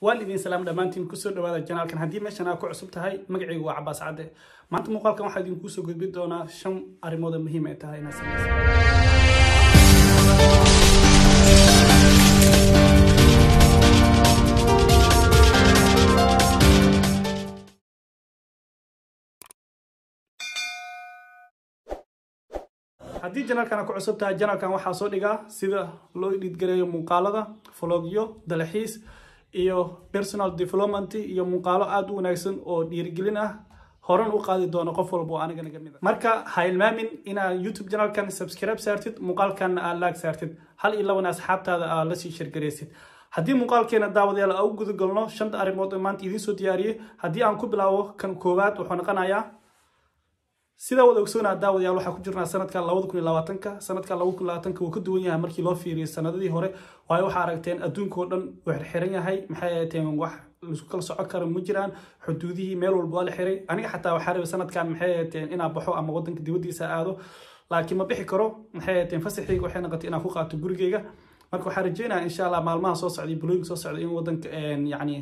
Waan idin salaam dhammaantiin, kusoo dhawaada channelkan. Haddii meeshan aa ku cusub tahay, magacaygu waa Cabaas Cadde. Maanta muuqaalkan waxaa idinku soo gudbin doonaa 5 arrimood oo muhiim ay tahay inaad samayso. Haddii channelkan ku cusub tahay, channelkan waxaa soo dhigaa sida loo edit-gareeyo muuqaalada, vlogyo, dalxiis iyo personal development iyo muuqaalo aada u wanaagsan oo dhiirigelin ah, horan u qaadi doono qof walba oo aniga naga mid ah. Marka ha ilmaamin inaad YouTube channelkan subscribe saartid, muuqaalkanna aad like saartid, 1 iyo 2na asxaabtaada aad lasii share-garaysid. Haddii muuqaalkeena, daawadayaal, aan u gudagalno shanta arrimood oo maanta idiin soo diyaariyey, haddii aan ku bilaabo kan koowaad, wuxuu noqonayaa, sidaa wada ogsoonaa daawadayaal, waxaa ku jirnaa sanadka 2020-ka. Sanadka 2020-ka wuu ka duwan yahay markii loo fiiriyo sanadadii hore, waayo waxaa aragteen adduunka oo dhan uu xirxiran yahay. Maxay ahateen, wax laisku kala socon karo ma jiraan, xuduudihii meel walba waa la xiray. Aniga xataa waxaa rabay sanadkan, maxay ahateen, inaan baxo ama wadanka dibadiisa aado, laakiin ma bixi karo. Maxay ahateen, fasaxiyga waxay noqotay inaan ku qaato gurigeyga. Marka waxaan rajeynaya, insha Allah, maalmaha soo socday, bilooyinka soo socday, in wadanka yacni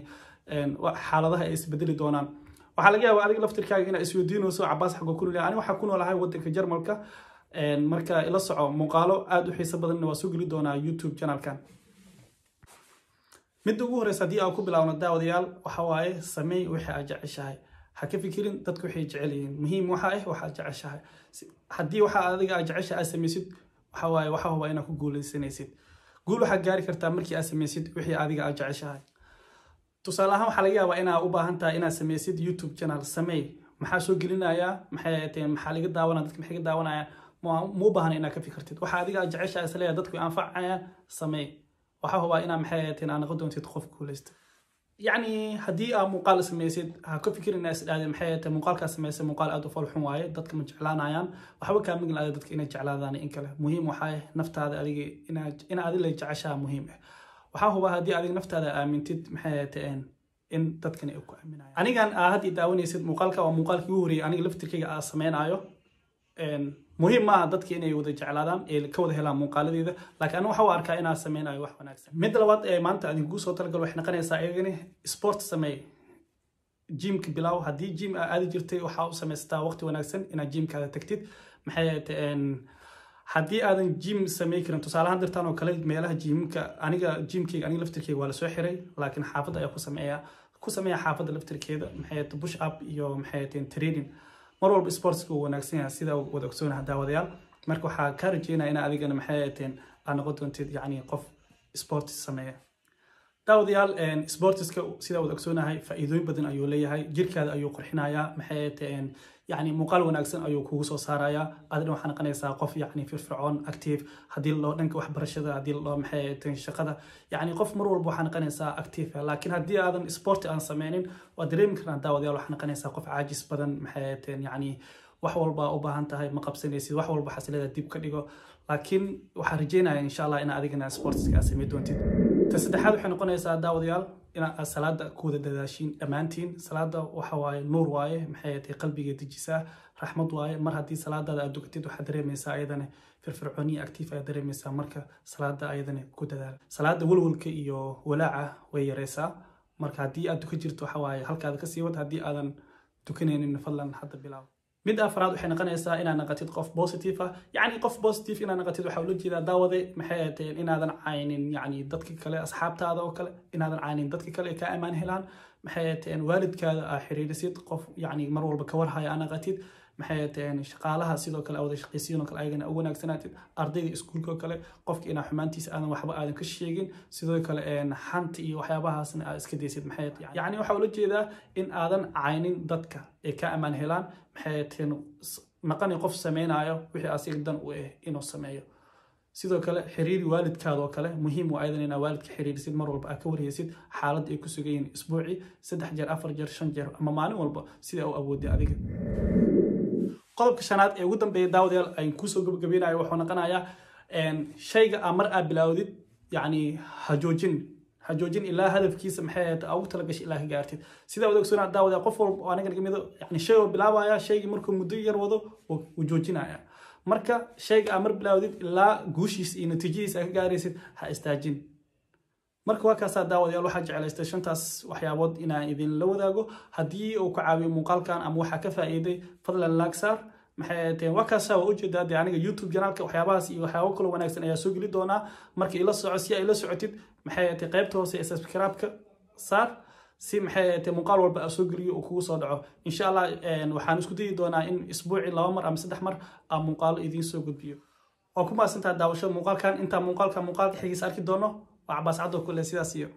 xaaladaha ay isbedeli doonaan. Waxaa laga yaabaa adiga laftirkaaga inaad isweydiinayso, Cabaas xagoo ku nool? Aniga waxaa ku noolahay wadanka Jarmalka. Marka ila soco, muuqaalo aada u xiiso badanna waa soo geli doonaa YouTube channelkan. Midda ugu horeysa haddii aan ku bilaabno, daawadayaal, waxa waaye: sameey wixii aad jeceshahay. Ha ka fikirin dadku waxay jecel yihiin. Muhiim waxa ah waxaad jeceshahay. Haddii waxa adiga aad jeceshahay aad samaysid, waxa waaye waxa hubaa inaad ku guuleysanaysid. Guul waxaad gaari kartaa markii aad samaysid wixii adiga aad jeceshahay. Tusaale ahaan, waxaa laga yaabaa inaad u baahan tahay inaad samaysid YouTube channel. Sameey. Maxaa soo gelinayaa? Maxay ahayd? Maxaa laga daawanaya? Dadka maxay ka daawanayaan? Ma u baahna inaad ka fikirtid. Waxa adiga aad jeceshahay, isleeyahay dadku anfacayaan, sameey. Waxaa hubaa inaa, maxay ahayd, aad noqon doontid qof guuleysta. Yacni haddii aad muuqaal samaysid, ha ka fikirin inaad isdhahdeen, maxay ahayd, muuqaalkaa samaysay muuqaal aad u falxun waaye, dadka ma jeclaanayaan. Waxba kaa migin adiga dadka inay jeclaadaan in kale. Muhiim waxaa naftaada adiga ina adiga la jeceshaha muhiim ah. Waxaa hubaa haddii adiga naftaada aamintid, maxay ahayd, in dadkani ay ku aaminayaan. Anigan aa haddii daawanaysid muuqaalka, waa muuqaalkii ugu horreeyay aniga laftirkayga aa samaynayo. Muhiim maaha dadka inay wada jeclaadaan ee ka wada helaan muuqaaladeeda, laakiin aniga waxa u arkaa inaan sameynayo wax wanaagsan. Midda labaad ee maanta idinkugu soo talagalo waxay noqonaysaa iyagani: sport sameey, gymka bilow. Haddii gym aa aadi jirtay, waxaa u samaysataa waqti wanaagsan inaad gymkaada tagtid. Maxay ahayd, haddii aadan gym samey karin, tusaale ahaan dirtaan oo kale meelaha gymka, aniga gymkayga, aniga laftirkeyga waa lasoo xiray, laakiin xaafadda ayaa ku sameeya xaafadda laftirkeeda, maxay ahayd, push up iyo, maxay ahayd, training. Mar walba sportska uu wanaagsan yahay, sida wada ogsoonaha, daawadayaal. Marka waxaa kaa rajeynaya in adigana, maxay ahayd, aad noqon doontid yacni qof sport sameeya. Daawadayaal, sportiska, sida wada ogsoonahay, faa'iidooyin badan ayuu leeyahay. Jirkaada ayuu qurxinayaa, maxay ahayd, yacni muuqaal wanaagsan ayuu kugu soo saarayaa. Adina waxaa noqonaysaa qof yacni firfircoon, active. Haddii la dhaho dhanka waxbarashada, haddii la dhaho, maxay ahayd, shaqada, yacni qof mar walba waxaa noqonaysaa active. Laakiin haddii aadan sport aan sameynin, waa dareemi karnaa, daawadayaal, waxaa noqonaysaa qof caajis badan. Maxay ahayd, yacni wax walba u baahan tahay ma qabsanaysid, wax walba xasileeda dib ka dhigo. Laakiin waxaan rajeynaya, insha Allah, in adigana sportska aad samey doontid. Ta saddexaad waxay noqonaysaa, daawadayaal, inaad salaada ku wada dadaashiin dhammaantiin. Salaada waxa waaye nuur waaye, maxay tahay, qalbiga dejisaa, raxmad waaye. Mar haddii salaadaada aad dukatid, waxaad dareemaysaa ayadana firfircooniya, active ayaad dareemaysaa. Marka salaada ayadana ku dadaal. Salaada walwalka iyo walaaca way yareysaa. Marka haddii aad dukan jirto, waxa waaye halkaada kasii wad. Haddii aadan dukanaynin, fadlan hadda bilaab. Mid afraad waxay noqonaysaa inaad naqatid qof positive ah. Yacni qof positive inaad naqatid waxaa ula jeedaa, daawade, maxay ahayd, inaadan caynin yacni dadka kale, asxaabtaada oo kale inaadan caynin, dadka kale ay kaa amaan helaan. Maxay ahayd, waalidkaada aa xiriirisid, qof yacni mar walba ka warhaya aa naqatid. Maxay ahayd, shaqaalaha sidoo kale wada shaqaysiin oo kale ayagana u wanaagsanaatid. Ardayda iskuulka oo kale, qofka inaa xumaantiisa aadan waxba aadan ka sheegin. Sidoo kale xanta iyo waxyaabahaasna aad iska daysid. Maxay yacni waxaa ula jeedaa in aadan caynin dadka ay ka amaan helaan. Maxay ahayd, naqani qof sameynayo wixii asiga dan u ah inuu sameeyo. Sidoo kale xiriiri waalidkaada oo kale. Muhiim waa ayadan inaa waalidka xiriirisid, mar walba aad ka warhaysid xaaladda ay ku sugan yihiin, isbuucii 3 jeer, 4 jeer, 5 jeer ama maalin walba sida u awooday adiga. Qodobka shanaad ee ugu dambeeya, daawadayaal, aan kusoo gabagabeynayo wuxuu noqonayaa: shayga aa mar aad bilaawdid, yacni ha joojin, ha joojin ilaa hadafkiisa, maxay ahayd, aa ugu talagashay ilaa ka gaartid. Sidaa wada ogsoonaa, daawadayaal, qof walba oo aniga naga mido yacni shay oo bilaabaya, shaygii markuu muddo yar wado wuu joojinaya. Marka shayga aa mar bilaawdid, ilaa guushiisa iyo natiijadiisa aa ka gaaraysid ha istaajin. Marka waa kaasaa, daawadayaal, waxaa jeclaystay shantaas waxyaabood inaan idinla wadaago. Haddii uu ka caawiyo muuqaalkan ama waxaa ka faa'iiday, fadlan like saar. Maxay teen, waa kaasaa, waa ujeedaa dee aniga YouTube channelka waxyaabahaas iyo waxyaabo kaloo wanaagsan ayaa soo geli doonaa. Marka ila soco si ay ila socotid. Maxay tahay, qaybta hoose ee subscribe-ka saar si, maxay tahay, muuqaal walba aan soo geliyo uu kugu soo dhaco, insha Allah. Waxaan isku dayi doonaa in isbuucii 2 mar ama 3 mar aan muuqaalo idiin soo gudbiyo. Waa ku mahadsantaha daawashada muuqaalkan. Intaa muuqaalka muuqaalka xigiisa arki doono, waa Cabaas Caddo kule, sidaas iyo